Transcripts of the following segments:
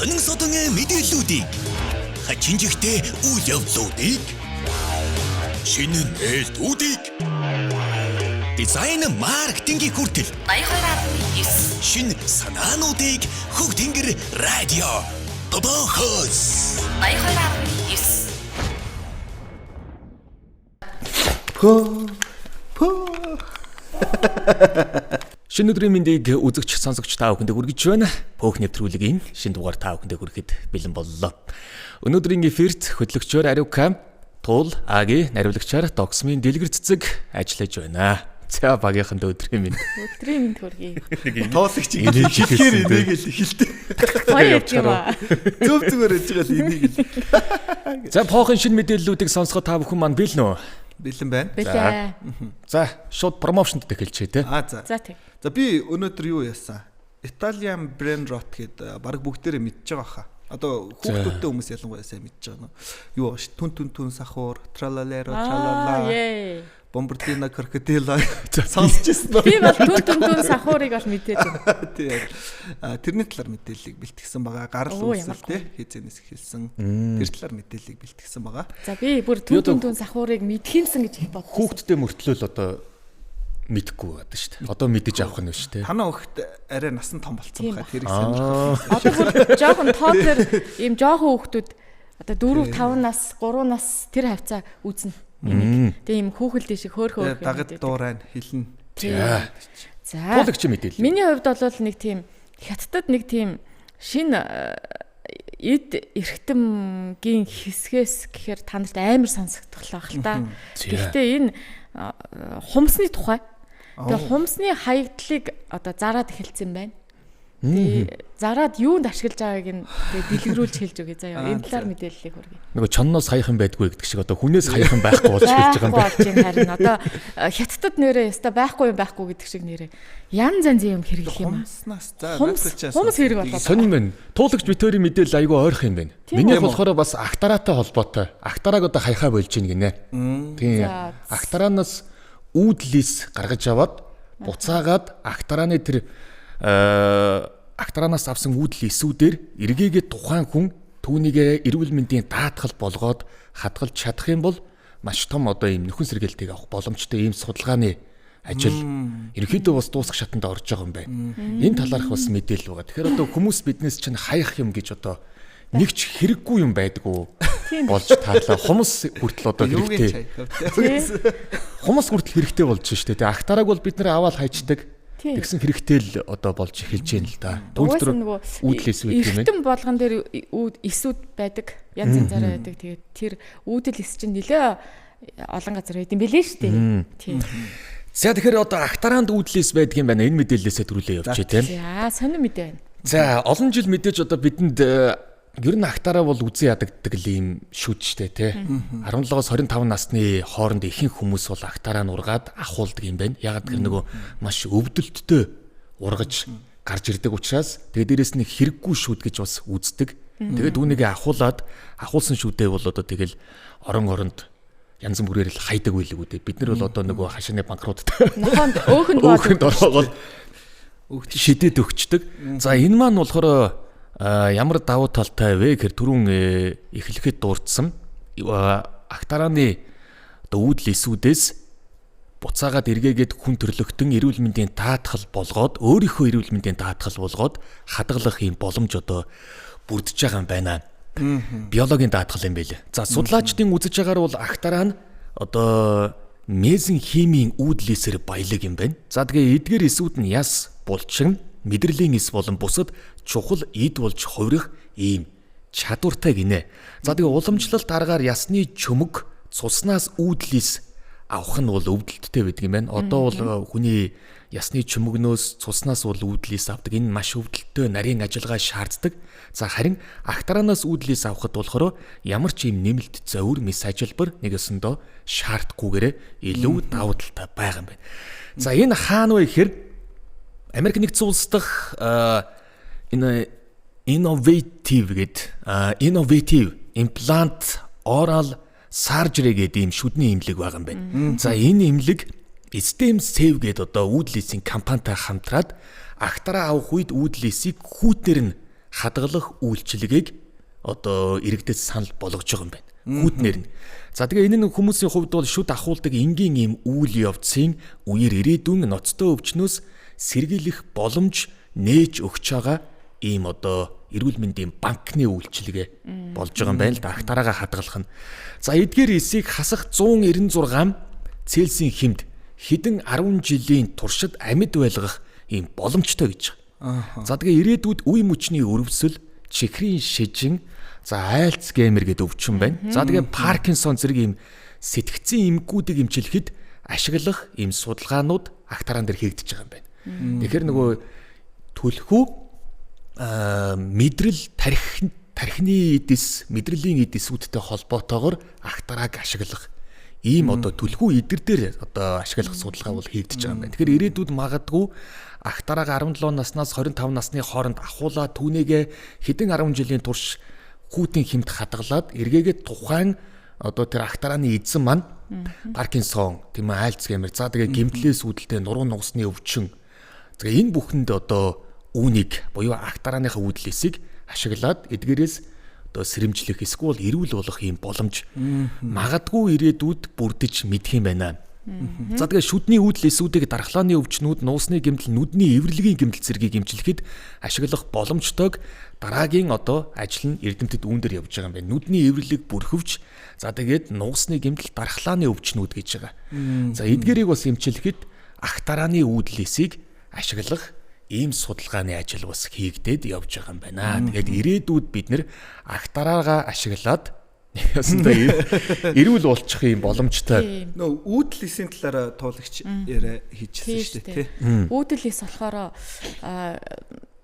Сонин содон мэдээллүүдийг, хачин жигтэй үйл явдлуудыг, шинэ нээлтүүдийг, дизайн, маркетингийг хүртэл 82.9 шинэ санаануудыг Хөг Тэнгэр радио Бобохос 82.9. Пөө пөө. Шинэ өдрийн мэндийг үзэгч сонсогч та бүхэндээ хүргэж байна. Пөөх нэвтрүүлгийн шинэ дугаар та бүхэндээ хүрэхэд бэлэн боллоо. Өнөөдрийн эфирт хөтлөгчөөр Ариука, Туул, Аги, нариулагчаар Догсмын дэлгэр цэцэг ажиллаж байна. За, багийнханд өдрийн мэнд. Өдрийн мэнд хүргэе. Тоолагч Энийг ихээр хэлсэн энийг л эхэлтэй. Гоё юм аа. Зөв зүгээр хэлж байгаа л энийг л. За, Похын шинэ мэдээллүүдийг сонсоход та бүхэн маань бэлэн үү? Бэлэн байна. Бэлээ. За, шууд промошнд эхэлчихье те. Аа, за. За, тэг. За, би өнөөдөр юу яасан? Italian Brain Rot гэдэг баг бүгдээрээ мэдж байгаа хаа. Одоо хүүхдүүдтэй хүмүүс ялангуяа сайн мэдж байгаа нөө. Юу ш түн түн түн сахуур, тралалеро тралала, бомбардино крокодила сонсч ирсэн үү? Би бол түн түн түн сахуурыг бол мэдээд байна. Тийм. Тэрний талаар мэдээллийг бэлтгэсэн байгаа. Гарал Оо, ямар үүсэл те хизэнээс эхэлсэн. Тэр талаар мэдээллийг бэлтгэсэн байгаа. За, би бүр түн түн түн сахуурыг мэдхиймсэн гэж их бодсон. Хүүхдтэй мөртлөөл одоо мэдэхгүй байдаг шүү дээ. Одоо мэдэж авах нь биш те. Танаа өгт арай насан том болцсон Тийм баха, тэрийг сонирхол. Одоо бүр жоохон тодлер ийм жоохон хүүхдүүд одоо 4 5 нас, 3 нас тэр хавцаа үзнэ. Энийг. Тэгээ ийм хүүхэлдэй шиг хөөхөө хөөхөө. Дагад дуурайн хэлнэ. За. За. Туулагч мэдээлэл. Миний хувьд бол нэг тийм хятадд нэг тийм шинэ эд эрхтэмгийн хэсгээс гэхээр та нарт амар сонсогдох л та. Гэхдээ энэ хумсны тухай. Тэгээ хумсны хаягдлыг одоо зараад эхэлсэн юм байна. Тэгээ зараад юунд ашиглаж байгааг нь тэгээ дэлгэрүүлж хэлж өгье заяа. Энэ талаар мэдээллийг хүргэе. Нөгөө чонноос хаях юм байдгүй гэдэг шиг одоо хүнээс хаях юм байхгүй болж эхэлж байгаа юм байна. Байхгүй болж байна харин одоо хятадд нэрээ ёстой байхгүй юм байхгүй гэдэг шиг нэрээ ян зан зэн юм хэрэглэх юм аа. Хумснаас за Хумс хумс хэрэг болоод. Сонин байна. Туулагч битэрийн мэдээлэл айгүй ойрох юм байна. Тийм Минийх үү? болохоор бас актараатай холбоотой. Актарааг одоо хаяхаа болж гин гинэ. Тийм. За. Актараанаас үүдлис гаргаж аваад буцаагаад актарааны тэр актараанаас авсан үүдл эсүүдээр эргээгээд тухайн хүн түүнийг эрүүл мэндийн даатгал болгоод хадгалж чадах юм бол маш том одоо ийм нөхөн сэргээлтийг авах боломжтой ийм судалгааны ажил ерөнхийдөө бас дуусах шатанд орж байгаа юм байна. Энэ талаарх бас мэдээлэл байгаа. Тэгэхээр одоо хүмүүс биднээс чинь хаях юм гэж одоо нэг ч хэрэггүй юм байдгүй болж таарлаа. Хумс хүртэл одоо Юугийн хэрэгтэй. чай хавтай. Хумс хүртэл хэрэгтэй болж штэ. Тэгээ актарааг бол бид нэр аваад хайчдаг. Тийм. Тэгсэн хэрэгтэй л одоо болж эхэлж байна л да. Угаасаа нөгөө үүдлээс үйдэг юм байна. Эрхтэн болгон дээр үүд эсүүд байдаг. Янз янзаараа байдаг. Тэгээд тэр үүдэл эс чинь нэлээ олон газар байд юм бэлээ шүү дээ. Тийм. За, тэгэхээр одоо актараанд үүдлээс байдаг юм байна. Энэ мэдээллээсээ төрүүлээ явчих тийм. За, сонин мэдээ байна. За, олон жил мэдээж одоо бидэнд ер нь актараа бол үзэн ядагддаг л юм шүд штэ тий. 17-оос 25 насны хооронд ихэнх хүмүүс бол актараа нургаад ахуулдаг юм байна. Ягаад гэхээр нөгөө маш өвдөлттэй ургаж гарч ирдэг учраас тэгээ дээрэс нь хэрэггүй шүд гэж бас үздэг. Тэгээд үүнийг ахуулаад ахуулсан шүдээ бол одоо тэгэл орон оронд янз бүрээр л хайдаг байлгүй үү. Бид нар бол одоо нөгөө хашааны банкроттой Нохоонд өөхөнд бод. өөхөнд ороод шидэд өгчдөг. За, энэ маань болохоор ямар давуу талтай вэ гэхээр түрүүн эхлэхэд дурдсан актарааны одоо үүдэл эсүүдээс буцаагаад эргээгээд хүн төрлөختөн эрүүл мэндийн даатгал болгоод өөрийнхөө эрүүл мэндийн даатгал болгоод хадгалах юм боломж одоо бүрдэж байгаа юм байна. Биологийн даатгал юм байлээ. За, судлаачдын үзэж байгаагаар бол актараа нь одоо мезен химийн уудлээсээр баялаг юм байна. За, тэгээ эдгээр эсүүд нь яс, булчин, мэдрэлийн эс болон бусад чухал эд болж хувирах ийм чадвартай гинэ. За, тэгээ уламжлалт аргаар ясны чөмөг цуснаас уудлээс авах нь бол өвдөлттэй байдаг юм байна. Одоо бол хүний ясны чөмөгнөөс цуснаас бол уудлээс авдаг. Энэ маш өвдөлттэй нарийн ажиллагаа шаарддаг. За, харин актараанаас уудлээс авахд болохоор ямар ч юм нэмэлт зовир мэс ажилбар нэг өсөндөө шаардахгүйгээр илүү давуу талтай байгаа юм байна. За, энэ хаана вэ гэхээр Америк нэгдсэн улс дахь энэ innovative гэд innovative implant oral surgery гэдэг ийм шүдний эмнэлэг байгаа юм байна. За, энэ эмнэлэг Stem Save гэдэг одоо уудлээсийн компанитай хамтраад актараа авах үед уудлээсийг хүүтнэр нь хадгалах үйлчилгээг одоо иргэдэд санал болгож байгаа юм байна. Хүүднэр нь. За тэгээ энэ нь хүмүүсийн хувьд бол шүд ахуулдаг энгийн ийм үйл явцын үеэр ирээдүйн ноцтой өвчнөөс сэргийлэх боломж нээж өгч байгаа ийм одоо эрүүл мэндийн банкны үйлчилгээ болж байгаа юм байна л да. Агтараагаа хадгалах нь. За эдгээр эсийг хасах 196 Цельсийн хэмд хэдэн 10 жилийн туршид амьд байлгах ийм боломжтой гэж байгаа. За тэгээ ирээдүйд үе мөчний өрөвсөл, чихрийн шижин, за Альцгеймер гэдэг өвчин байна. За тэгээ Паркинсон зэрэг ийм сэтгцийн эмгэгүүдийг эмчилэхэд ашиглах ийм судалгаанууд агтараан дээр хийгдэж байгаа юм байна. Тэгэхээр нөгөө түлхүү мэдрэл тархины эдэс, мэдрэлийн эдэсүүдтэй холбоотойгоор агтарааг ашиглах ийм одоо түлхүү эдэр дээр одоо ашиглах судалгаа бол хийгдэж байгаа юм байна. Тэгэхээр ирээдүйд магадгүй агтарааг 17 наснаас 25 насны хооронд ахуулаад түүнийгээ хэдэн 10 жилийн турш хүүтийн хэмт хадгалаад эргээгээд тухайн одоо тэр агтарааны эзэн маань Паркинсон, тийм ээ, Альцгеймер, за тэгээ гэмтлээс үүдэлтэй нуруу нугасны өвчин. Тэгээ энэ бүхэнд одоо үүнийг буюу агтарааныхаа үүдлээсийг ашиглаад эдгээрээс одоо сэрэмжлэх эсвэл эрүүл болох юм боломж магадгүй ирээдүйд бүрдэж мэдх юм байна. За тэгээ шүдний үүдэл эсүүдийг дархлааны өвчнүүд, нуусны гэмтэл, нүдний эвэрлэгийн гэмтэл зэргийг эмчлэхэд ашиглах боломжтойг дараагийн одоо ажил нь эрдэмтэд үүн дээр явж байгаа юм байна. Нүдний эвэрлэг бүрхөвч, за тэгээд нуусны гэмтэл, дархлааны өвчнүүд гэж байгаа. За эдгээрийг бас эмчлэхэд агтарааны үүдэл эсийг ашиглах ийм судалгааны ажил бас хийгдээд явж байгаа юм байна. Тэгээд ирээдүйд бид нэр агтараагаа ашиглаад ясантай эрүүл болчих юм боломжтой. Нөө үүдэл эсийн талаар туулагч яриа хийчихсэн шүү дээ, тий. Үүдэл эс болохоор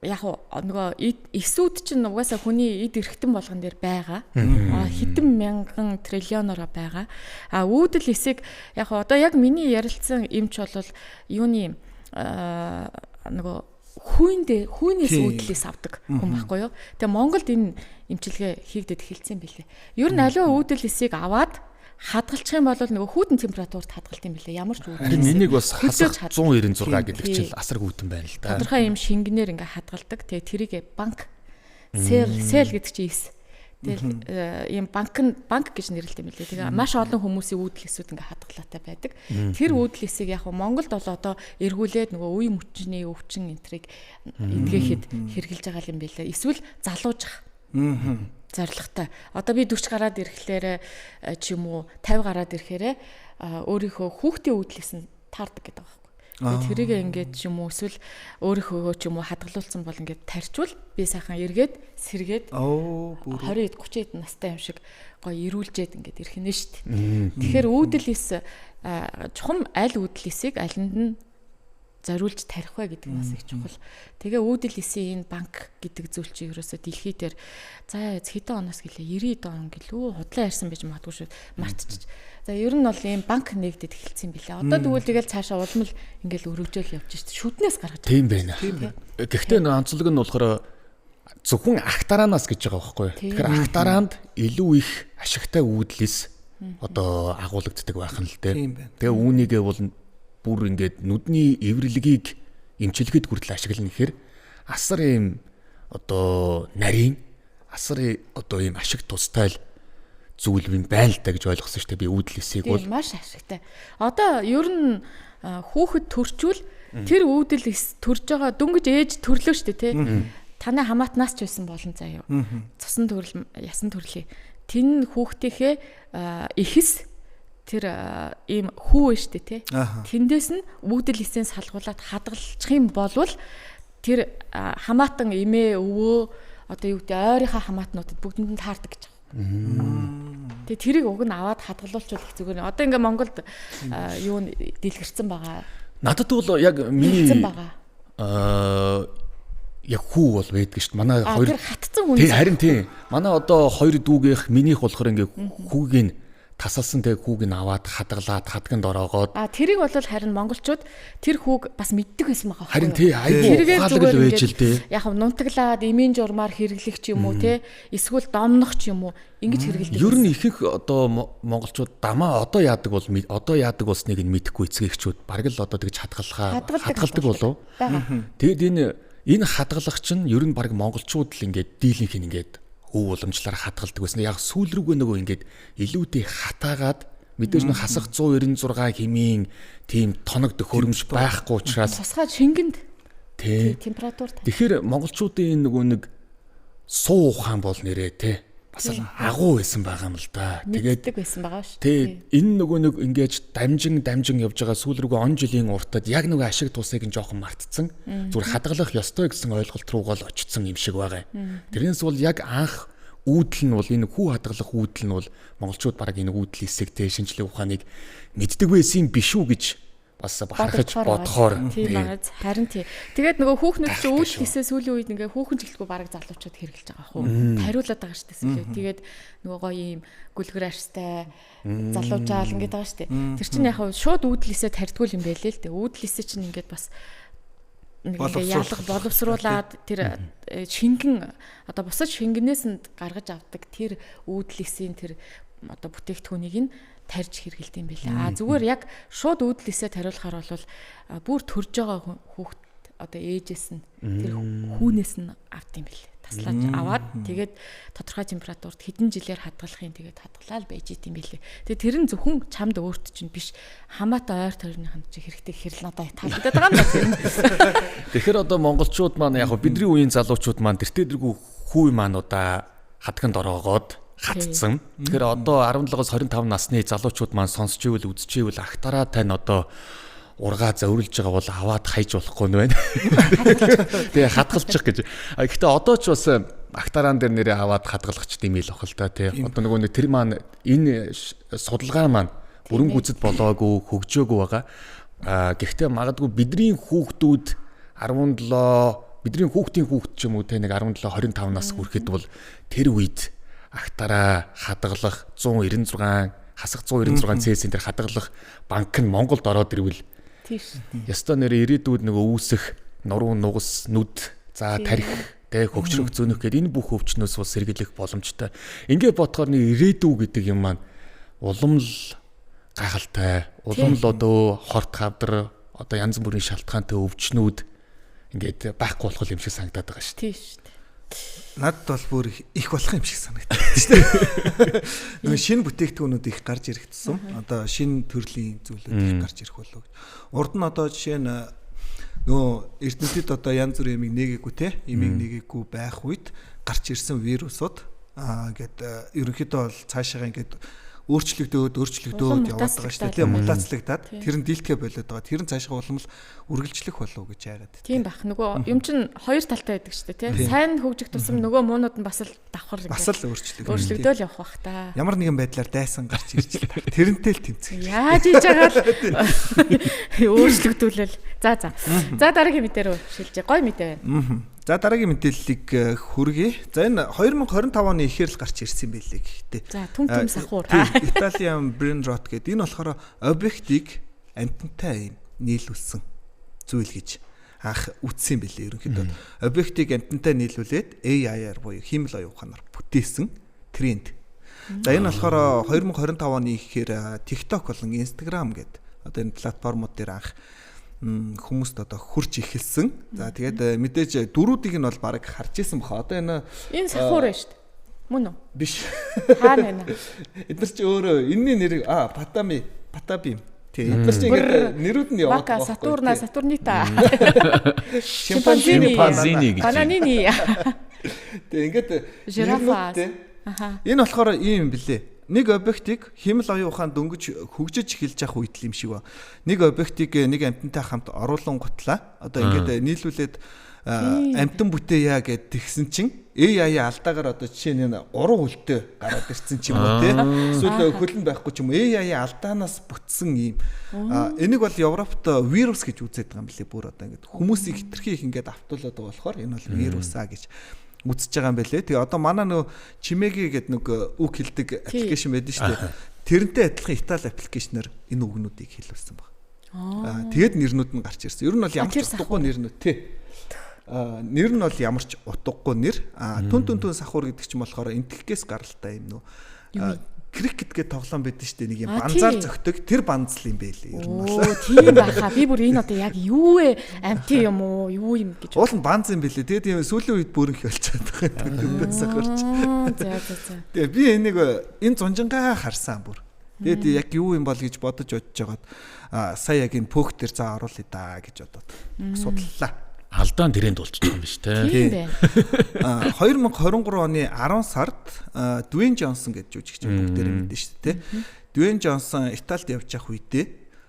яг нөгөө эсүүд чинь угаасаа хүний эд эрхтэн болгон дээр байгаа. Хэдэн мянган триллионоор байгаа. А үүдэл эсийг яг одоо яг миний ярилцсан эмч бол юуны нөгөө хүүнээс үүдэлээс авдаг хүн байхгүй юу. Тэгээ Монголд энэ эмчилгээ хийгдэд эхэлсэн билээ. Ер нь аливаа үүдэл эсийг аваад хадгалчих юм бол нөгөө хүүтэн температурт хадгалт юм билээ. Ямар ч үүдэл. Энийг бас хасах 196 гэдэг чил асар хүүтэн байна л да. Тодорхой юм шингэнээр ингээ хадгалдаг. Тэгээ тэрийг банк сел гэдэг чинь эс. Тэгэл ийм банк гэж нэрлэдэг юм билээ. Тэгээ маш олон хүмүүсийн үүдэл эсүүд ингээ хадгалаатай байдаг. Тэр үүдэл эсийг яг Монголд бол одоо эргүүлээд нөгөө үе мөчний өвчин энтрийг эдгээхэд хэрглэж байгаа юм билээ. Эсвэл залуужих зорилготой. Одоо би 40 гараад ирэхлээр ч юм уу 50 гараад ирэхээрээ өөрийнхөө хүүхдийн үүдэл эс нь таардаг гэдэг байгаа байхгүй. Тэгээд тэрийг ингээд ч юм уу эсвэл өөрийнхөө ч юм уу хадгалуулсан бол ингээд тарчвал би сайхан эргээд сэргээд 20 30 настай юм шиг гоё эрүүлжээд ингээд ирэх нэ шүү дээ. Тэгэхээр үүдэл эс чухам аль үүдэл эсийг алинд нь зориулж тарих вэ гэдэг нь бас их чухал. Тэгээ үүдэл эсийн энэ банк гэдэг зүйл чинь ерөөсөө дэлхий дээр за хэдэн оноос гэлээ 90 он гэлүү худлаа ярьсан байж магадгүй шүү мартчих. За ер нь бол ийм банк нэгдэд эхэлсэн билээ. Одоо тэгвэл тэгэл цаашаа улам л ингээл өргөжөөл явж шít. Шүднээс гаргаж байгаа. Тийм байна. Гэхдээ нөө онцлог нь болохоор зөвхөн агтараанаас гэж байгаа байхгүй юу? Тэгэхээр агтараанд илүү их ашигтай үүдэлс одоо агуулгаддаг байх нь л дээ. Тэгээ үүнийгээ бол бүр ингээд нүдний эвэрлэгийг эмчилгээд хүртэл ашиглана гэхээр асар ийм одоо нарийн асар одоо ийм ашиг тустай л зүйл юм байна л да гэж ойлгосон шүү дээ. Би үүдэл эсийг бол маш ашигтай. Одоо ер нь хүүхэд төрчүүл тэр үүдэл эс төрж байгаа дөнгөж ээж төрлөө шүү дээ, тий. Танай хамаатнаас ч байсан болон заяа. Цусан төрөл, ясан төрлийн. Тэн хүүхдийнхээ эхэс тэр ийм хүү вэ штэ тий. Тэндээс нь үүдэл эсийн салгуулад хадгалчих юм болвол тэр хамаатан эмээ өвөө одоо юу гэдэг ойрынхаа хамаатнуудад бүгдэнд нь таардаг гэж байгаа. Тэгээ тэрийг уг нь аваад хадгалуулчихвал их зүгээр. Одоо ингээ Монголд юу дэлгэрсэн байгаа. Надад бол яг миний яг хүү бол байдаг шүү дээ. Манай хоёр хатцсан хүн. Тий харин тий. Манай одоо хоёр дүүгийнх минийх болохоор ингээ хүүг нь тасалсан тэг хүүг нь аваад хадгалаад хадганд ороогоод. А тэрийг бол харин монголчууд тэр хүүг бас мэддэг байсан байгаа. Харин тий айгүй ухаалаг л байж л дээ. Яг нунтаглаад эмийн журмаар хэрэглэх ч юм уу те эсвэл домнох ч юм уу ингэж хэрэглэдэг. Ер нь ихэнх одоо монголчууд дамаа одоо яадаг бол одоо яадаг болсныг нь мэдэхгүй эцэг эхчүүд бараг л одоо тэгж хадгалдаг болов. Тэгээд энэ Энэ хадгалах чинь ер нь баг монголчууд л ингээд дийлэнх нь ингээд өв уламжлалаар хадгалдаг байсан. Яг сүүл рүүгээ нөгөө ингээд илүүдээ хатаагаад мэдээж нэг хасах 196 хэмийн тийм тоног төхөөрөмж байхгүй учраас тусгай шингэнд тий температур. Тэгэхээр монголчуудын нөгөө нэг суу ухаан бол нэрээ тий бас л агуу байсан байгаа юм л да. Тэгээд байсан байгаа шүү. Тий энэ нөгөө нэг ингээд дамжин явж байгаа сүүл рүүгээ он жилийн уртад яг нөгөө ашиг тусыг нь жоохон мартцсан. Зүгээр хадгалах ёстой гэсэн ойлголт руугаа л очсон юм шиг байгаа. Тэрнээс бол яг анх үүдэл нь бол энэ хүү хадгалах үүдэл нь бол монголчууд бараг энэ үүдэл хэсэг тий шинжлэх ухааныг мэддэг байсан юм биш үү гэж бас бахархаж бодохоор тийм байгаа. Харин тий. Тэгээд нөгөө хүүхнүүд чинь үүдэл хэсээ сүүлийн үед ингээ хүүхэн жилтгүй бараг залуучууд хэрэглэж байгаа хүү. Тариулаад байгаа шүү дээ сүүлийн. Тэгээд нөгөө гоё юм гүлгэр арьстай залуучаал ингээд байгаа шүү дээ. Тэр чинь яг шууд үүдэл хэсээ тарьдгүй юм байлээ л дээ. Үүдэл хэсээ чинь ингээд бас нэг ингээ ялга боловсруулад тэр шингэн одоо бусад шингэнээс нь гаргаж авдаг тэр үүдэл хэсийн тэр одоо бүтээгдэхүүнийг нь тарьж хэрэгэлдэг юм билээ. А зүгээр яг шууд үүдэл эсээ тариулахаар бол бүр төрж байгаа хүүхд одоо ээжээс нь тэр хүүнээс нь авд юм билээ. Таслаж аваад тэгээд тодорхой температурт хэдэн жилээр хадгалахын тэгээд хадгалаад байж идэм билээ. Тэгээд тэр нь зөвхөн чамд өөрт чинь биш хамаатай ойр тойрныханд чи хэрэгтэй хэрэл надад таалагдаад байгаа юм байна. Тэгэхээр одоо монголчууд маань яг бидний үеийн залуучууд маань тэртээ дэргүй хүү маань удаа хадганд ороогоод хатцсан. Тэгэхээр одоо 17-оос 25 насны залуучууд маань сонсч ивэл үзэж ивэл агтараа тань одоо ургаа зөөрөлж байгаа бол аваад хайж болохгүй нь байна. Тэгээ хадгалчих гэж. Гэхдээ одоо ч бас агтараан дээр нэрээ аваад хадгалахч тийм ил ах л та тий. Одоо нөгөө нэг тэр маань энэ судалгаа маань бүрэн гүйцэд болоогүй, хөгжөөгүй байгаа. Гэхдээ магадгүй бидний хүүхдүүд 17 бидний хүүхдийн хүүхд ч юм уу те нэг 17 25 нас хүрэхэд бол тэр үед агтараа хадгалах 196 хасах 196 цэсийн тэр хадгалах банк нь Монголд ороод ирвэл тийш. Ёстой нэр ирээдүйд нөгөө үүсэх нуруу нугас нүд за тарих тэ хөгжрөх зөнөх гэдэг энэ бүх өвчнөөс бол сэргийлэх боломжтой. Ингээ бодохоор нэг ирээдүй гэдэг юм маань улам л гайхалтай, улам л одоо хорт хавдар одоо янз бүрийн шалтгаантай өвчнүүд ингээд байхгүй болох юм шиг санагдаад байгаа шүү. Тийш. Надад бол бүр их болох юм шиг санагдаад шүү дээ. Нөгөө шинэ бүтээгдэхүүнүүд их гарч ирэх тусам одоо шинэ төрлийн зүйлүүд их гарч ирэх болов гэж. Урд нь одоо жишээ нь нөгөө эрдэмтэд одоо янз бүрийн юмыг нээгээгүй те, имийг нээгээгүй байх үед гарч ирсэн вирусууд гээд ерөнхийдөө бол цаашаа ингээд өөрчлөгдөөд яваад байгаа шүү дээ. Тийм мутацлагдаад тэр нь дийлдэхэ болоод байгаа. Тэр нь цаашаа улам л үргэлжлэх болов гэж яагаад. Тийм бах. Нөгөө юм чинь хоёр талтай байдаг шүү дээ, тийм. Сайн хөгжих тусам нөгөө муунууд нь бас л давхар ингээд бас л өөрчлөгдөөл явах бах та. Ямар нэгэн байдлаар дайсан гарч ирж л та. Тэрнтэй л тэмцэх. Яаж хийж байгаа л өөрчлөгдүүлэл. За за. За дараагийн мэдээ рүү шилжээ. Гой мэдээ байна. За дараагийн мэдээллийг хүргэе. За энэ 2025 оны ихээр л гарч ирсэн юм байлээ гэхдээ. За түм түм сахуур. Italian Brain Rot гэдэг энэ болохоор объектыг амьтантай юм нийлүүлсэн зүйл гэж анх үтсэн юм байлээ ерөнхийдөө. Объектыг амьтантай нийлүүлээд AI-аар буюу хиймэл оюун ухаанаар бүтээсэн тренд. За энэ болохоор 2025 оны ихээр TikTok болон Instagram гэдэг одоо энэ платформуд дээр анх хүмүүст одоо хурж эхэлсэн. За тэгээд мэдээж дөрүүдийг нь бол бараг харж исэн баха. Одоо энэ сахуур байна шүү дээ. Мөн үү? Биш. Хаана байна? Эдгээр чи өөрөө энэний нэрийг Патами, Патабим. Тий. Эдгээр чи ингээд нэрүүд нь яваад байгаа. Сатурна, Сатурнита. Шимпанзини гэж. Бананини. Тий, ингээд жирафа. Энэ болохоор ийм юм билээ. Нэг объектыг хиймэл оюун ухаан дөнгөж хөгжиж эхэлж явах үед л юм шиг ба. Нэг объектыг нэг амьтантай хамт оруулангутлаа одоо ингээд нийлүүлээд амьтан бүтээе гэд тэгсэн чинь AI алдаагаар одоо жишээ нь 3 хөлтэй гараад ирсэн ч юм уу те. Эсвэл хөл нь байхгүй ч юм уу. AI алдаанаас бүтсэн юм. Энийг бол Европт вирус гэж үзээд байгаа юм билээ бүр одоо ингээд хүмүүсийг хитрхи их ингээд автуулаад байгаа болохоор энэ бол вирусаа гэж үзэж байгаа юм байлээ. Тэгээ одоо манай нөө Чимэги гэдэг нэг үг хэлдэг аппликейшн байдаг шүү дээ. Тэрнтэй адилхан Итали аппликейшнаар энэ үгнүүдийг хэлүүлсэн баг. Тэгээд нэрнүүд нь гарч ирсэн. Ер нь бол ямар ч утгагүй нэрнүүд тий. Нэр нь бол ямар ч утгагүй нэр. Түн түн түн сахуур гэдэг чинь болохоор энтэлгээс гаралтай юм нөө. Крикет гэдэг тоглоом байдаг шүү дээ. Нэг юм банзаар зөгтөг тэр банзл юм байлээ ер нь бол. Тийм байхаа. Би бүр энэ одоо яг юу вэ? Амтын юм уу? Юу юм гэж. Уул нь банз юм байлээ. Тэгээд тийм сүүлийн үед бүрэнх болчиход байгаа юм. Тэндээс хөрч. За за за. Тэгээ би энийг энэ зунжингаа харсан бүр. Тэгээд яг юу юм бол гэж бодож бодож жагаад сая яг энэ пөөх дээр за оруулъя да гэж бодоод судлаа. Алдаан тренд болчихж байгаа юм биш үү? Тийм байна. 2023 оны 10 сард Дуэйн Джонсон гэж жүжигч бүгдээрээ мэднэ шүү дээ. Дуэйн Джонсон Италид явж явах үедээ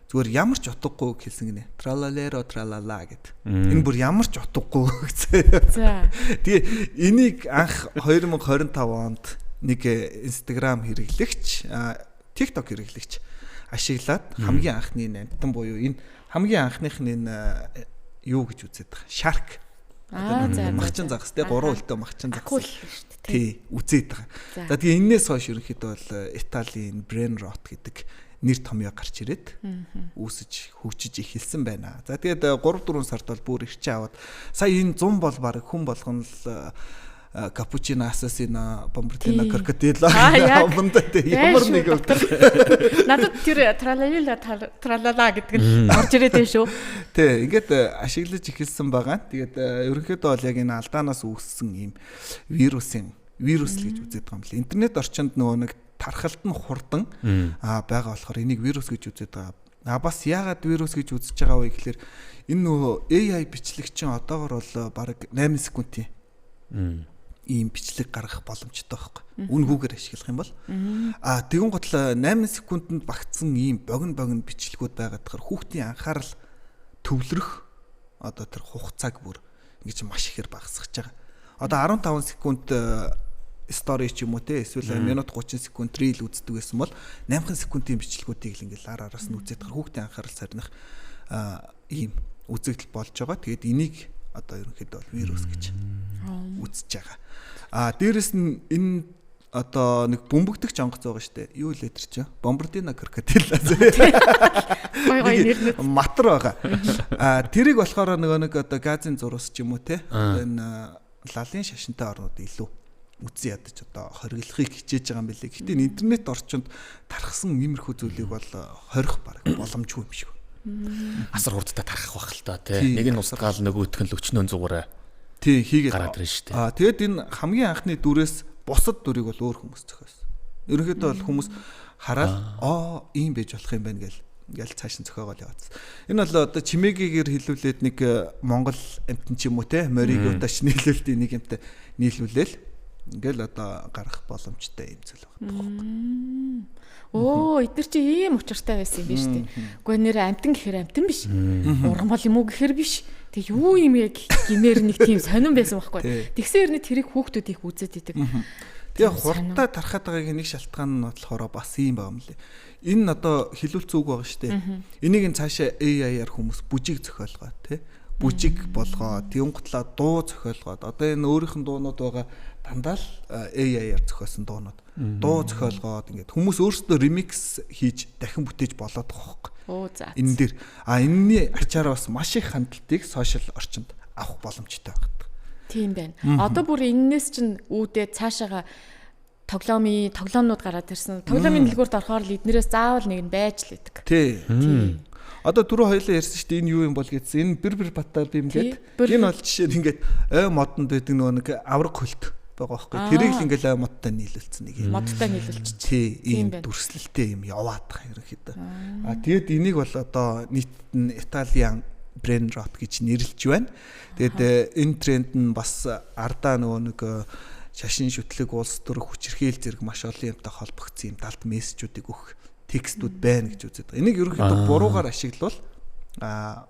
зүгээр ямар ч утгагүй хэлсэн гинэ. Тралалеро тралала гэд. Энэ бүр ямар ч утгагүй гэсэн. За. Тэгээ энийг анх 2025 онд нэг Instagram хэрэглэгч, TikTok хэрэглэгч ашиглаад хамгийн анхны амтан буюу энэ хамгийн анхных нь энэ юу гэж үзээд байгаа. Shark. Махчин загас те 3 үлдээ махчин загас. Акул шүү дээ. Тий, үзээд байгаа. За тэгээ энээс хойш ерөнхийдөө бол Италийн Brain Rot гэдэг нэр томьёо гарч ирээд үүсэж хөгжиж эхэлсэн байна. За тэгээд 3 4 сард бол бүр ирчээ аваад сая энэ 100 бол баг хүн болгоно л капучино, ассасино, бомбардино, крокодило аманда ямар нэг надад тэр тралалила тралала гэдэг нь орж ирээд байна шүү. Тий, ингээд ашиглаж эхэлсэн байгаа. Тэгээд ерөнхийдөө бол яг энэ алдаанаас үүссэн ийм вирусын вирус л гэж үзээд байгаа юм лээ. Интернет орчинд нөгөө нэг тархалт нь хурдан байгаа болохоор энийг вирус гэж үзээд байгаа. А бас яагаад вирус гэж үзэж байгаа вэ гэхээр энэ нөгөө AI бичлэг чинь одоогор бол бараг 8 секундын ийм бичлэг гаргах боломжтой байхгүй. Үнгүүгээр ашиглах юм бол тэгэн гутал 8 секундэд багтсан ийм богино богино бичлэгүүд байгаад тахаар хүүхдийн анхаарал төвлөрөх одоо тэр хугацааг бүр ингэж маш ихээр багасгаж байгаа. Одоо 15 секунд стори ч юм уу те эсвэл минут 30 секунд рил үздэг байсан бол 8 секундын бичлэгүүдийг л ингээл ар араас нь үзээд тахаар хүүхдийн анхаарал сарних ийм үзэгдэл болж байгаа. Тэгээд энийг одоо ерөнхийдөө бол вирус гэж үзэж байгаа. А дээрэс нь энэ одоо нэг бөмбөгдөх жонгоц байгаа шүү дээ. Юу лээ тэр чинь? Бомбардино крокодил. Гой гой нэрнүүд. Матар байгаа. А тэрийг болохоор нөгөө нэг одоо газын зурус ч юм уу те. Одоо энэ лалын шашинтай орнууд илүү үзэн ядаж одоо хориглохыг хичээж байгаа юм билээ. Гэхдээ энэ интернет орчинд тархсан иймэрхүү зүйлийг бол хорих бараг боломжгүй юм шиг. Асар хурдтай тархах байх л та тий. Нэг нь устгаал нөгөөх нь өчнөө зугаараа. Тий, хийгээд гараад ирнэ шүү дээ. Тэгээд энэ хамгийн анхны дүрээс бусад дүрийг бол өөр хүмүүс зохиосон. Ерөнхийдөө бол хүмүүс хараад ийм байж болох юм байна гэл ингээл цааш нь зохиогоол яваадсан. Энэ бол одоо чимээгээр хэлүүлээд нэг Монгол амтэн ч юм уу те мориготаш нийлүүлэлтийн нэг юмтай нийлүүлээл ингээл одоо гарах боломжтой юм зүйл байна. Өө, эдгээр чи ийм учиртай байсан юм биш үү? Үгүй нэр амтан гэхээр амтан биш. Ургамал юм уу гэхээр биш. Тэг юу юм яг гимээр нэг тийм сонирн байсан байхгүй. Тэгсэн хэрнээ тэрийг хүүхдүүд их үзээд идэг. Тэгээ хурдтай тархаад байгаагийн нэг шалтгаан нь болохоор бас ийм байгаа юм лээ. Энэ одоо хилүүлц үг байгаа шүү дээ. Энийг нь цаашаа AI-аар хүмүүс бүжиг зохиолгоо тий. Бүжиг болгоо, тэнгутлаа дуу зохиолгоод одоо энэ өөрийнх нь дуунууд байгаа дандаа л AI-аар зохиосон дуунууд. Дуу зохиолгоод ингээд хүмүүс өөрсдөө ремикс хийж дахин бүтээж болоод байгаа хөөхгүй. Оо за. Энэ дээр энэний ачаараа бас маш их хандлтыг сошиал орчинд авах боломжтой байдаг. Тийм байна. Одоо бүр эннээс чинь үүдээ цаашаага тоглоомнууд гараад ирсэн. Тоглоомын дэлгүүрт орохоор л эднэрээс заавал нэг нь байж л идэг. Тий. Одоо түрүү хоёлаа ярьсан шүү дээ энэ юу юм бол гэдсэн. Энэ бир бир батал юм гээд. Энэ бол жишээ нь ингээд ой модонд байдаг нөгөө нэг авраг хөлт байгаа байхгүй. Тэрийг л ингээл ой модтой нийлүүлсэн нэг юм. Модтой нийлүүлчих. Тий, ийм дүрслэлтэй юм яваад байгаа ерөнхийдөө. Тэгээд энийг бол одоо нийтэд нь Италиан Brain Rot гэж нэрлэж байна. Тэгээд энэ тренд нь бас ардаа нөгөө нэг шашин шүтлэг улс төр хүчирхийл зэрэг маш олон юмтай холбогдсон юм далд мессежүүдийг өгөх текстүүд байна гэж үзээд байгаа. Энийг ерөнхийдөө буруугаар ашиглавал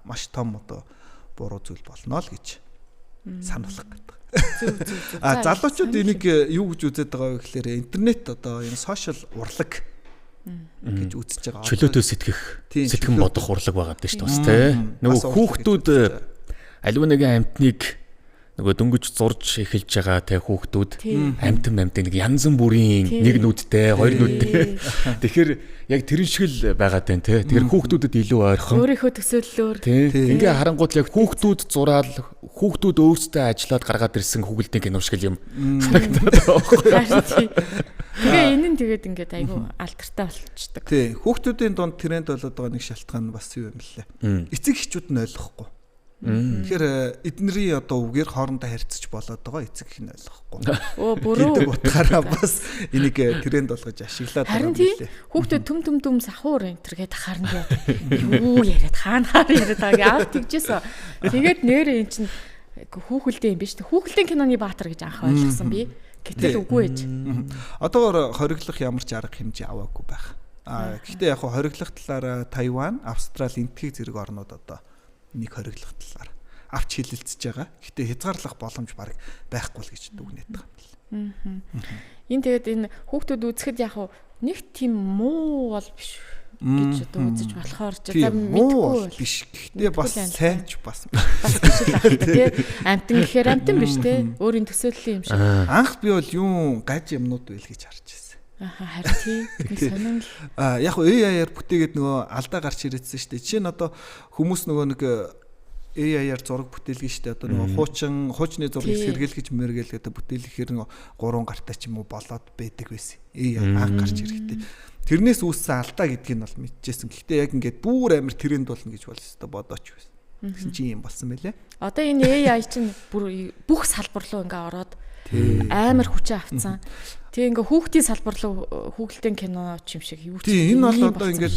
маш том одоо буруу зүйл болно л гэж сануулах гэдэг. Зөв зөв зөв. Залуучууд энийг юу гэж үзээд байгаа вэ гэхээр интернет одоо энэ сошиал урлаг гэж үзэж байгаа. Чөлөөтэй сэтгэх, сэтгэн бодох урлаг байгаа даа шүү дээ бас тий. Нөгөө хүүхдүүд аливаа нэгэн амьтныг Нөгөө дөнгөж зурж эхэлж байгаа те хүүхдүүд амтан амтан нэг янз бүрийн нэг нүдтэй, хоёр нүдтэй. Тэгэхээр яг тэрэн шиг л байгаад байна те. Тэгэхээр хүүхдүүдэд илүү ойрхон. Өөрийнхөө төсөөллөөр. Ингээ харангуут яг хүүхдүүд зураал хүүхдүүд өөрсдөө ажиллаад гаргаад ирсэн хүүхэлдийн кино шиг юм харагдаад байгаа байхгүй. Тэгээ энэ нь тэгээд ингээд айгүй алдартай болчихдог. Тий. Хүүхдүүдийн дунд тренд болоод байгаа нэг шалтгаан нь бас юу юм бэлээ. Эцэг эхчүүд нь ойлгохгүй. Тэгэхээр эднэрийн одоо үгээр хоорондоо харьцаж болоод байгаа эцэг их нь ойлгохгүй. Өө бүрүү гэдэг утгаараа бас энийг тренд болгож ашиглаад байгаа юм билээ. Хүүхдүүд түм түм түм сахуур энэ төр гээд харна гээд юу яриад хаана хаар яриад байгаа аав тэгжээсэн. Тэгээд нэрээ эн чинь хүүхэлдэй юм биш үү? Хүүхэлдэйн киноны баатар гэж анх ойлгосон би. Гэтэл үгүй ээж. Одоогоор хориглох ямар ч арга хэмжээ аваагүй байх. Гэхдээ яг хориглох талаараа Тайван, Австрали, Энтхийг зэрэг орнууд одоо нэг хориглох талаар авч хилэлцэж байгаа. Гэхдээ хязгаарлах боломж бараг байхгүй л гэж дүгнээд байгаа юм байна. Энэ тэгээд энэ хүүхдүүд үзэхэд яг нэг тийм муу бол биш гэж одоо үзэж болохоор ч за мэдгүй биш. Гэхдээ бас сайн ч бас биш л ах тий. Амтан гэхээр амтан биш тий. Өөрийн төсөөллийн юм шиг. Анх би бол юун гаж юмнууд байл гэж харж байсан. Аха харин тий. Нэг сонин л. Яг AI-аар бүтээгээд нөгөө алдаа гарч ирээдсэн шүү дээ. Жишээ нь одоо хүмүүс нөгөө нэг AI-аар зураг бүтээлгэн шүү дээ. Одоо нөгөө хуучны зургийг сэргийлгэж мэргэлгээд бүтээлгэхээр нөгөө 3 гартай ч юм уу болоод байдаг байсан. AI анх гарч ирэхдээ. Тэрнээс үүссэн алдаа гэдгийг нь бол мэдчихсэн. Гэхдээ яг ингээд бүр амар тренд болно гэж бол өстой бодооч байсан. Тэгсэн чинь юм болсон мэлээ. Одоо энэ AI чинь бүр бүх салбар руу ингээ ороод амар хүчээ авцсан. Тэгээ ингээ хүүхдийн салбар руу хүүхэлдэйн кино ч юм шиг юу ч. Тийм энэ бол одоо ингээд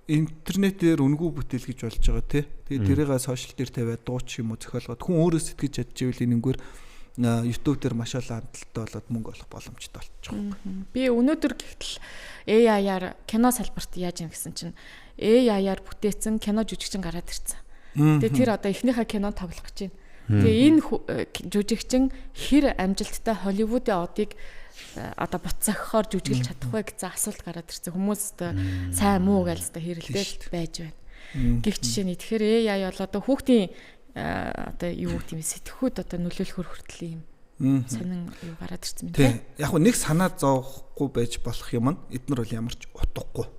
интернетээр үнэгүй бүтээл гэж болж байгаа тий. Тэгээ тэрийг сошиал дээр тавиад дуу ч юм уу зохиолгоод хүн өөрөө сэтгэж чадчихвэл энэнгээр YouTube дээр маш олон хандлттай болоод мөнгө олох боломжтой болчих жоох. Би өнөөдөр гэтэл AI-аар кино салбарт яаж юм гэсэн чинь AI-аар бүтээсэн кино жүжигчин гараад ирсэн. Тэгээ тэр одоо эхнийхээ кинонд тоглох гэж байна. Тэгээ энэ жүжигчин хэр амжилттай Холливуудын одыг одоо бут зохихоор жүжиглэж чадах вэ гэсэн асуулт гараад ирсэн. Хүмүүс одоо сайн муу гэж одоо хэрэлдэл байж байна. Гэх жишээний тэгэхээр AI бол одоо хүүхдийн одоо юу гэдэг юм сэтгхүүд одоо нөлөөлөхөр хүртэл юм сонин юу гараад ирсэн юм тий. Яг нь нэг санаа зовхгүй байж болох юм нь эднэр бол ямар ч утгагүй.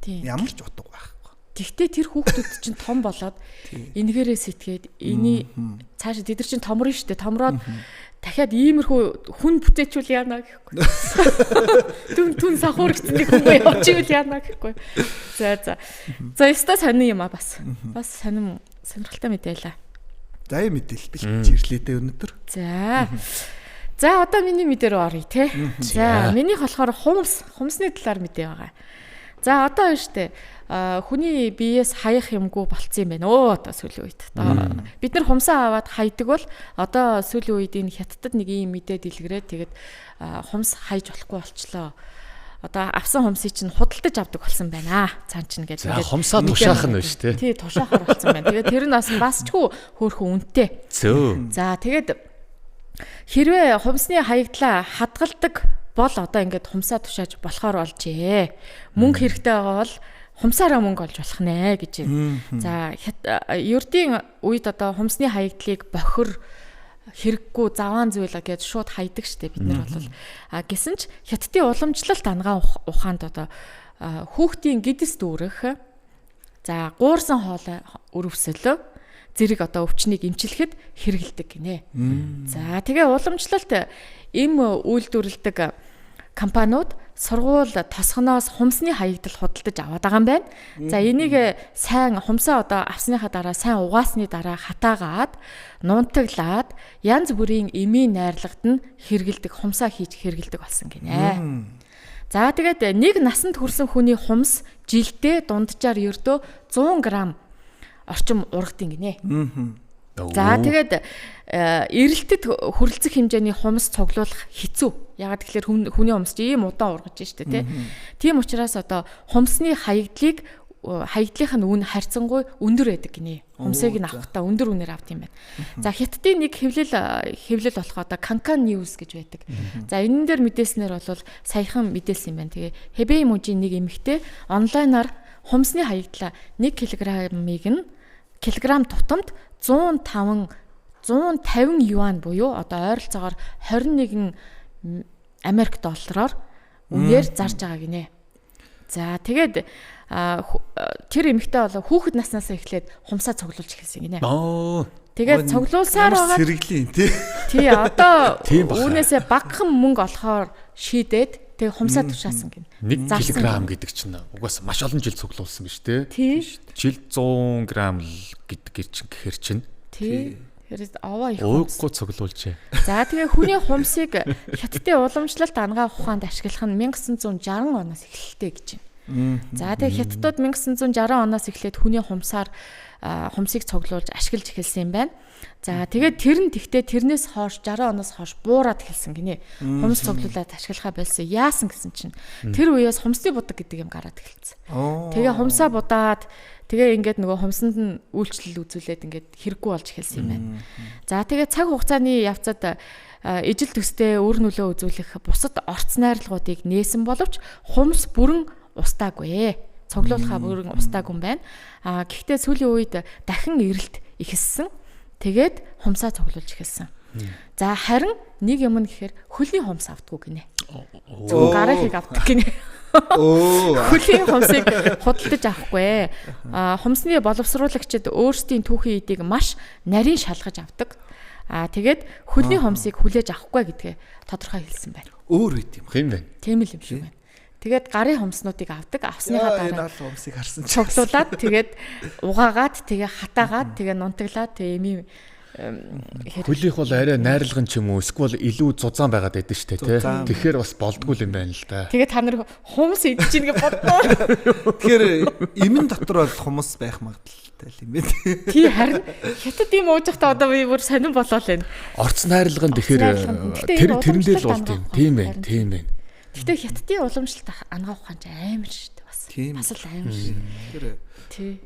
Тийм. Ямар ч утга байхгүй. Тэгтээ тэр хүүхдүүд чинь том болоод энэгээрээ сэтгээд эний цаашаа тэд нар чинь томрно шүү дээ. Томроод дахиад иймэрхүү хүн бүтээчүүл яана гэхгүй. Түн сахуур гэсэн нэг хүн явчихвал яана гэхгүй. За за. За ёстой сонин юм а бас. Бас сонин сонирхолтой мэдээлээ. За юм мэдээлэл бэлтжирлээ дээ өнөөдөр. За. За одоо миний мэдээ рүү оръё те. За минийх болохоор хумсны талаар мэдээ байгаа. За одоо байна штэ. Хүний биеэс хаях юмгүй болцсон юм байна. Одоо сүүлийн үед. Бид нар хумсаа аваад хайдаг бол одоо сүүлийн үед энэ хятадд нэг ийм мэдээ дэлгэрээд тэгээд хумс хайж болохгүй болчлоо. Одоо авсан хумсыг чинь худалдаж авдаг болсон байна. Цаан чинь гэдэг. Тэгээд хумсаа тушаах нь биш тий. Тий, тушаахар болсон байна. Тэгээд тэр нь бас чгүй хөөрхөн үнэтэй. Зөө. За тэгээд хэрвээ хумсны хаягдлаа хадгалдаг бол одоо ингээд хумсаа тушааж болохоор болжээ. Мөнгө хэрэгтэй байгаа бол хумсаараа мөнгө олж болох нэ гэж байна. За ердийн үед одоо хумсны хаягдлыг бохир хэрэггүй заваан зүйл гэж шууд хайдаг штэ бид нар бол. А гисэн ч хятадын уламжлалт ангаан ухаанд одоо хүүхдийн гэдэс дүүрэх, за гуурсан хоолой өрөвсөлөө зэрэг одоо өвчнийг эмчлэхэд хэрэгэлдэг гинэ. За тэгээ уламжлалт эм үйлдвэрлэдэг компаниуд сургууль тосгоноос хумсны хаягдал худалдаж аваад байгаа юм байна. За энийг сайн хумсаа одоо авсныхаа дараа сайн угаасны дараа хатаагаад нунтаглаад янз бүрийн эмийн найрлагад нь хэрэгэлдэг хумсаа хийж хэрэгэлдэг болсон гинэ. За тэгээд нэг насанд хүрсэн хүний хумс жилдээ дунджаар ердөө 100 г орчим ургадیں гинэ. За тэгээд эрэлтэд хүрэлцэх хэмжээний хумс цуглуулах хэцүү. Ягаад гэвэл хүний хумс чи ийм удаан ургаж штэ тий. Тийм учраас одоо хумсны хаягдлыг хаягдлынх нь үн харьцангуй өндөр байдаг гинэ. Хумсыг нь авахдаа өндөр үнээр авд юм байна. За хятадын нэг хэвлэл болох одоо Kankan News гэж байдаг. За энэн дээр мэдээлснээр бол саяхан мэдээлсэн юм байна. Тэгээ Хэбэй мужийн нэг эмэгтэй онлайнаар хумсны хаягдлаа 1 кг-ыг нь килограмм тутамд 105 150 юань буюу одоо ойролцоогоор 21 Америк доллараар үнээр зарж байгаа гинэ. За тэгээд тэр эмэгтэй бол хүүхэд наснаас эхлээд хумсаа цуглуулж эхэлсэн гинэ. Тэгээд цуглуулсаар байгаа сэргэлийн тий. Тий одоо үүнээсээ багахан мөнгө олохоор шийдээд тэгээ хумсаа тушаасан гинэ. 1 кг гэдэг чинь угаасаа маш олон жил цуглуулсан гэж тий. Жил 100 г л гэдэг чинь гэхэр чинь. Тий. Тэгэхээр овоо их ууггүй цуглуулжээ. За тэгээ хүний хумсыг хятадын уламжлалт ангаа ухаанд ашиглах нь 1960 оноос эхэллээ гэж байна. За тэгээ хятадууд 1960 оноос эхлээд хүний хумсаар хумсыг цуглуулж ашиглаж эхэлсэн юм байна. За тэгээд тэр нь тэгтээ тэрнээс хойш 60 оноос хойш буураад эхэлсэн гинэ. Хумс цуглуулад ашиглахаа болсон. Яасан гэсэн чинь тэр үеэс хумсны будаг гэдэг юм гараад эхэлсэн. Тэгээ хумсаа будаад тэгээ ингээд нөгөө хумсанд нь үйлчлэл үзүүлээд ингээд хэрэггүй болж эхэлсэн юм байна. За тэгээ цаг хугацааны явцад ижил төстэй үр нөлөө үзүүлэх бусад орц найрлагуудыг нээсэн боловч хумс бүрэн устаагүй. Цуглуулахаа бүрэн устаагүй юм байна. А гэхдээ сүүлийн үед дахин эрэлт ихэлсэн. Тэгээд хумсаа цуглуулж эхэлсэн. За харин нэг юм нь гэхээр хөлний хумс авдаггүй гинэ. Зөвхөн гараахыг авдаг гинэ. Хөлийн хумсыг худалдаж авахгүй. А хумсны боловсруулагчид өөрсдийн түүхийн эдийг маш нарийн шалгаж авдаг. А тэгээд хөлний хумсыг хүлээж авахгүй гэдгээ тодорхой хэлсэн байна. Өөр үт юм. Тийм байна. Тийм л юм шиг байна. Тэгээд гарын хумснуудыг авдаг. Авсныхаа дараа хумсыг харсан чинь цуглуулад тэгээд угаагаад тэгээ хатаагаад тэгээ нунтаглаад тэгээ эми хөлийнх бол арай найрлаган ч юм уу эсвэл илүү зузаан байгаад байдаг шүү дээ тий. Тэгэхээр бас болдгүй юм байна л да. Тэгээ та нар хумс идэж чинь гэж боддоо. Тэгэхээр эмэн дотор бол хумс байх магадлалтай л юм байна. Тий харин хятад юм ууж байхдаа одоо би бүр сонирн болоо л байна. Орц найрлаган тэгэхээр тэр тэрэн дээр л болд юм. Тийм байх, тийм байх. Гэтэ хятадын уламжлалт ангаа ухаан ч амар шүү дээ бас. Бас л амар шүү. Тэгэхээр тий.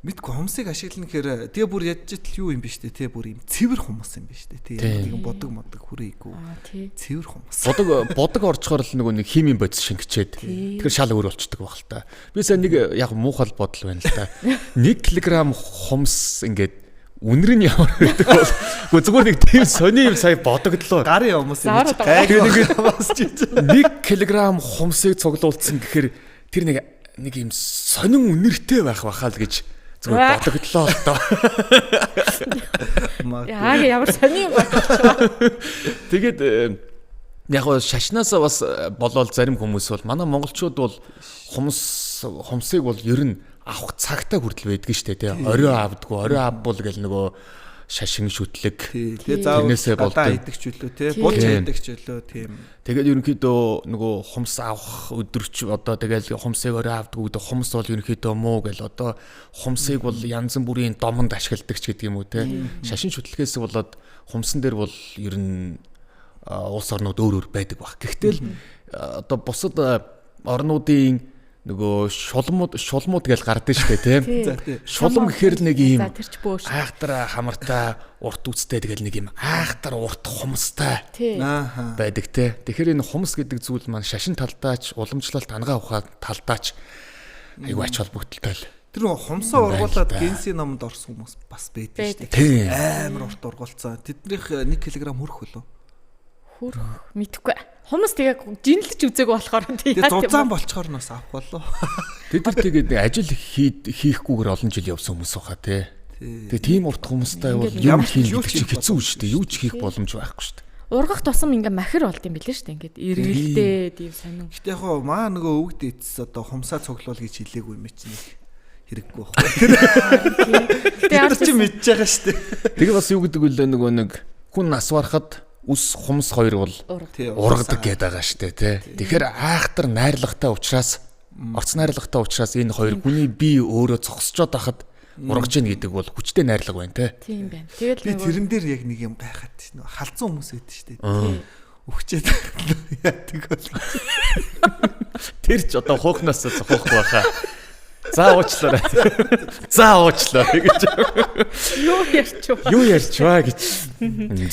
Мэдгүй хумсыг ашиглана гэхээр тэгээ бүр ядчил юу юм биш үү те бүр юм цэвэр хумс юм биш үү те нэг бодог модог хүрээгүй цэвэр хумс. Бодог орчхоор л нөгөө нэг химийн бодис шингэчээд тэгэхээр шал өөр болчдөг баг л та. Би сайн нэг яг муухай бодол байна л та. 1 кг хумс ингээд үнэр нь ямар байдаг бол үгүй зүгээр нэг тийм сони юм сая бодогдлоо. Гарын хумс юм чи гайгүй ингээд бас чи 1 кг хумсыг цуглуулсан гэхээр тэр нэг юм сонин үнэртэй байх бахаа л гэж зүгээр бодогдлоо л доо. Яа ямар сони юм бодогч. Тэгээд яг гоо шашнаасаа бас болоод зарим хүмүүс бол манай монголчууд бол хумсыг бол ер нь авах цагтаа хүртэл байдаг шүү дээ тий. Орой авдаггүй, орой авбал гэл нөгөө шашин шүтлэг. Тэгээ заавал гадаа идэх ч үлээ тий. Булж идэх ч үлээ тийм. Тэгээд ерөнхийдөө нөгөө хумс авах өдөрч одоо тэгэл хумсыг орой авдаггүй гэдэг хумс бол ерөнхийдөө муу гэл одоо хумсыг бол янз бүрийн домонд ашигладаг ч гэдэг юм уу тий. Шашин шүтлгээс болоод хумсан дээр бол ер нь улс орнууд өөр өөр байдаг баг. Гэхдээ л одоо бусад орнуудын нөгөө шулмууд гэж гардаг шүү дээ тийм. Шулам гэхээр л нэг юм айхтар хамартай урт үстэй тэгэл нэг юм айхтар урт хумстай байдаг те. Тэгэхээр энэ хумс гэдэг зүйл маань шашин талдаач уламжлалт ангаа ухаан талдаач айгүй ач холбогдолтой л. Тэр нөгөө хумсаа ургуулад Гинсийн номонд орсон хүмүүс бас байдаг шүү дээ. Амар урт ургуулсан. Тэднийх 1 кг хүрэх болов. Хүрэх мэдэхгүй. Хумс тэгээ жинлэж үзег болохоор тий. Тэгээ зузаан болчоор нь бас авах болов. Тэд нар тэгээд ажил хийхгүйгээр олон жил явсан хүмүүс баха тий. Тэгээ тийм урт хумстай бол юм хийх гэдэг чинь хэцүү шүү дээ. Юу ч хийх боломж байхгүй шүү дээ. Ургах тусам ингээ махир болд юм билээ шүү дээ. Ингээд эргэлдээ тийм сонин. Гэтэ яг хоо маа нөгөө өвгд эцэс одоо хумсаа цуглуул гэж хэлээгүй юм чинь хэрэггүй байхгүй. Гэтэ яар чи мэдж байгаа шүү дээ. Тэгээ бас юу гэдэг вүлээ нөгөө нэг хүн нас барахад үс хумс хоёр бол ургадаг гэдэг байгаа штэ тий. Тэгэхээр айхтар найрлагатай учраас орц найрлагатай учраас энэ хоёр хүний бие өөрөө зогсчоод байхад ургаж ийн гэдэг бол хүчтэй найрлага байна тий. Тийм байна. Тэгэл би тэрэн дээр яг нэг юм гайхаад тийм нөө халзан хүмүүс байдаг штэ. Өвчээд яадаг бол. Тэр ч одоо хуухнаас цохоохгүй байхаа. За уучлаарай. За уучлаарай гэж. Юу ярьч вэ? Юу ярьч вэ гэж.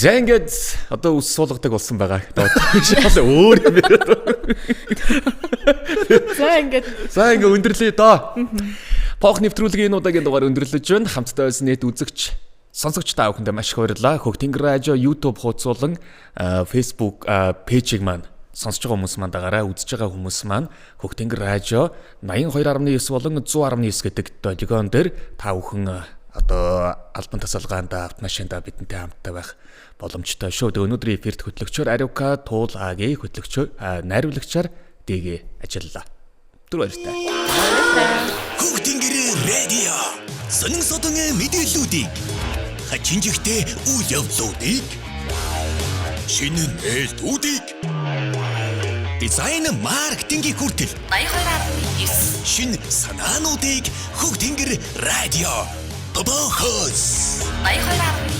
За ингээд одоо үс суулгадаг болсон байгаа. Одоо өөр юм яриад. За ингээд. За ингээд өндөрлөе доо. Пох нэвтрүүлгийн энэ удаагийн дугаар өндөрлөж байна. Хамтдаа байсан нийт үзэгч Сонсогч та бүхэндээ маш их баярлалаа. Хөх Тэнгэр радио YouTube хуудас болон Facebook page ийг маань сонсож байгаа хүмүүс маань дагаарай, үзэж байгаа хүмүүс маань Хөх Тэнгэр радио 82.9 болон 100.9 гэдэг долгион дээр та бүхэн одоо албан тасалгаанд, автомашинд бидэнтэй хамттай байх боломжтой шүү. Тэгээ өнөөдрийн эфирт хөтлөгчөөр Ариука Туул Аги хөтлөгчөөр, найруулагчаар ДГ ажиллалаа. Түр баяртай. Хөх Тэнгэр радио. Сонин содон мэдээллүүдийг, хачин жигтэй үйл явдлуудыг, шинэ нээлтүүдийг, дизайн маркетингийн хүртэл 82.9 шинэ санаануудыг Хөх Тэнгэр радио Бобохос 82.9.